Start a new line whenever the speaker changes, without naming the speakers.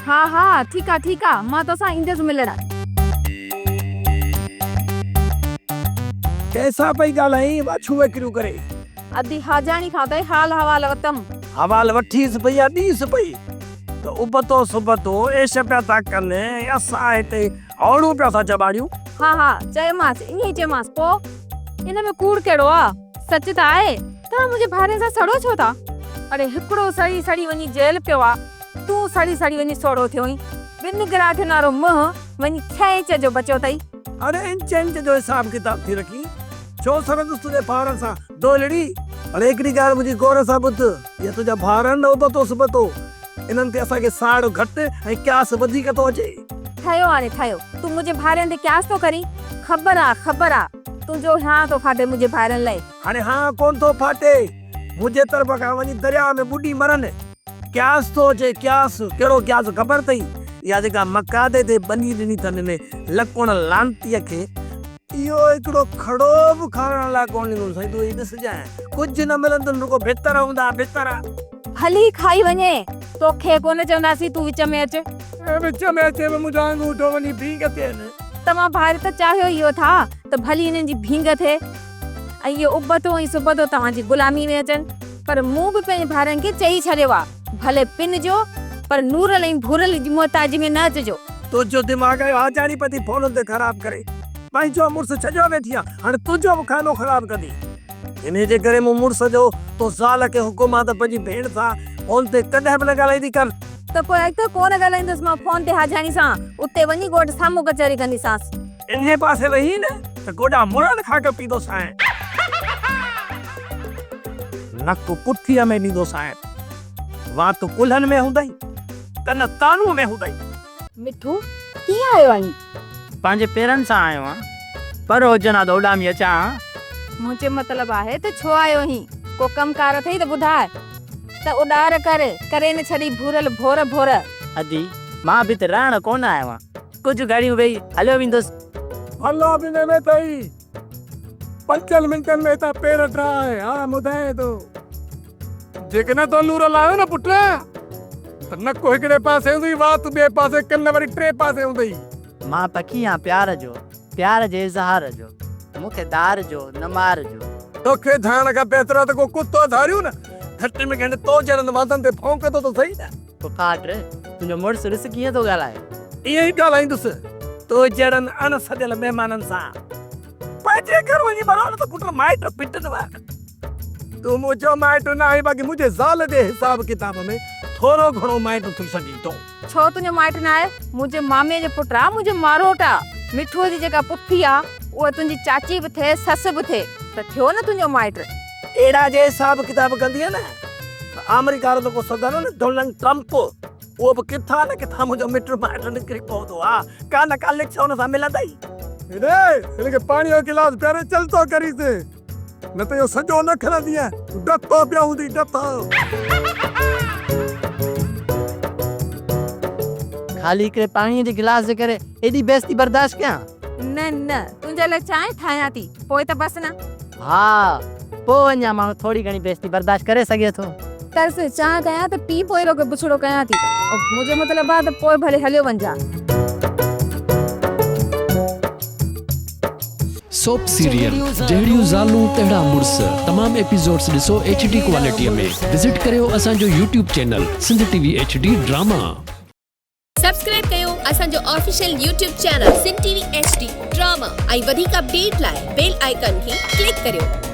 ها ها ٺيڪ آ ٺيڪ آ مان توسان ايندس ملڻ.
ڪنهن سان پئي ڳالهائين واڇون ويڪريون ڪري.
ادي حاجاڻي کان ته حال حوال وتم.
حوال وٺيس پئي يا ڏينس پئي ته ابتو سبتو عيش پيا ٿا ڪن ۽ اسان هتي هوڙون پيا ٿا چٻاڙيون.
ها ها چيومانس ائين ئي چيومانس پوء ان ۾ ڪوڙ ڪهڙو آ سچ ته آهي. توهان منهنجي ڀائرن سان سڙو ڇو ٿا؟ اڙي هڪڙو سڙي سڙي وڃي جيل پيو آ، تون سڙي سڙي وڃي سوڙهو ٿيو آهين. ٻن گراٺين وارو منهن وڃي ڇهه انچ جو بچيو اٿئي.
اڙي انچ انچ جو حساب ڪتاب ٿي رکين، ڇو سڙندس تنهنجي ڀائرن سان دولڙي. اڙي هڪڙي ڳالهه منهنجي غور سان ٻڌ، اهي تنهنجا ڀائر آهن نه ابتو سبتو، انهن تي اسان کي ساڙ گهٽ ۽ قياس وڌيڪ ٿو اچي.
ٺهيو هاڻي ٺهيو، تون منهنجي ڀائرن تي قياس ٿو ڪرين؟ خبر آ خبر آ، تنهنجو هيانء ٿو ڦاٽي منهنجي ڀائرن لئه.
هاڻي هانء ڪونه ٿو ڦاٽي، منهنجي طرف کان وڃي درياء ۾ ٻڏي مرن. قياس ٿو اچي، قياس، ڪهڙو قياس خبر اٿئي؟ اها جيڪا مقادي تي ٻني ڏني اٿن هن لڪوڻ لعنتيء کي، اهو هڪڙو کڙو به کارڻ لاء ڪونه ڏيندن. سائين تون هي ڏسجانء، ڪجهه نه ملندن، رڳو ڀتر هوندا، ڀتر.
ڀلي کائي وڃي، توکي ڪونه چونداسين تون وچ ۾ اچ.
وچ ۾ اچي به منهنجا آڱوٺو وڃي ڀينگ ٿين.
توهان ڀائر ته چاهيو ئي اهو ٿا ته ڀلي هنن جي ڀينگ ٿئي. ۽ اهو ابتو ۽ سبتو توهان جي غلامي ۾ اچن، پر مون به پنهنجي ڀائرن کي چئي ڇڏيو آ، ڀلي پنجو، پر نورل ۽ ڀورل جي محتاجي ۾ نه اچجو.
تنهنجو دماغ آيو آجاڻي پتي فونن تي خراب ڪري پنهنجو مڙس ڇڏيو ويٺي آن، هاڻي تنهنجو به خانو خراب ڪندي. انهي جي ڪري مون مڙس جو تو زال کي حڪم آ ته پنهنجي ڀيڻ سان فون تي ڪڏهن به نه ڳالهائيندي ڪر.
ته پوء اڳتي ڪو نه ڳالهائيندس مان فون تي حاجاڻي سان، اتي وڃي ڳوٺ سامهون ڪچهري ڪنديسانس.
انهيء پاسي ويهين نه ته گوڏا مڙڻ کان ڪپيندوسانء. نڪ پٺيء ۾ ڏيندوسانء. وات ڪلهن ۾ هوندئي، ڪن تانوء ۾ هوندئي.
مٺو، ڪيئن آيو آهين؟
پنهنجي پيرن سان آيو آهيان. پر هجن ها ته اڏامي اچان ها.
منهنجو مطلب آهي ته ڇو آيو آهين؟ ڪو ڪم ڪار اٿئي ته ٻڌاء ته اڏار ڪر، ڪري نه ڇڏي ڀورل ڀور ڀور.
ادي، مان به ته رهڻ ڪونه آيو آهيان. ڪجهه گهڙيون ويهي هليو ويندس.
ڀلا به نه ويتئي. پنجن منٽن ۾ هتان پير ڊاهه. ها ٻڌايان ٿو. جيڪڏهن تو نور لايو نه پٽ ته نڪ هڪڙي پاسي هوندئي، وات ٻئي پاسي، ڪن وري ٽئين پاسي هوندئي.
مان پکي آن پيار جو، پيار جي اظهار جو، مون کي ڌار جو نه مار جو.
توکي ڌارڻ کان بهتر آ ته ڪو ڪتو ڌاريون نه، گهٽ ۾ گهٽ تو جهڙن واتن تي ڀونڪندو ته سهي نه.
پڦاٽ، تنهنجو مڙس ڏس ڪيئن ٿو ڳالهائي.
ائين ئي ڳالهائيندس تو جهڙن اڻ سڏيل مهمانن سان. پنهنجي گهر وڃي مرو نه ته پٽ مائٽ پٽن وار.
تون منهنجو مائٽ نه آهين باقي منهنجي زال جي حساب ڪتاب ۾
ٿورو گهڻو مائٽ ٿي سگهين ٿو.
ڇو تنهنجو مائٽ نه آهي؟ منهنجي مامي جو پٽ آ، منهنجو ماروٽ آ. مٺوء جي جيڪا پڦي آ، اها تنهنجي چاچي به ٿئي، سس به ٿئي ته ٿيو نه تنهنجو مائٽ.
اهڙا جي حساب ڪتاب ڪندينء نه ته آمريڪا وارو جيڪو صدر هو نه ڊونلڊ ٽرمپ اهو به ڪٿان نه ڪٿان منهنجو مٽ مائٽ نڪري پوندو ها ڪا نه ڪا لکس ان سان ملندئي.
هيڏي هن کي پاڻي جو گلاس پياري چل ٿو ڪريس نه ته اهو سڄو نه کڻندينء ڊٿو پيو هوندي ڊٿو.
خالي هڪڙي پاڻيء جي گلاس جي ڪري ايڏي بيعزتي برداشت ڪيان؟
نه نه تنهنجي لاء چانهه ٺاهيان ٿي پوء ته بس نه.
ها پوء اڃا ماڻهو ٿوري گهڻي بيعزتي برداشت ڪري سگهي ٿو.
ترس چانهه ڪيان ته پي پوء توکي بڇڙو ڪيان ٿي. منهنجو مطلب آ ته پوء ڀلي هليو وڃجان.
سوپ سيريل جهڙيون زالون تهڙا مڙس تمام ايپيسوڊس ڏسو ايڇ ڊي ڪوالٽي ۾ وزٽ ڪريو اسان جو YouTube channel Sindh T V H D drama.
Subscribe ڪيو اسان جو official YouTube channel Sindh T V H D drama ۽ وڌيڪ اپڊيٽ لاء بيل آئيڪان کي ڪلڪ ڪريو.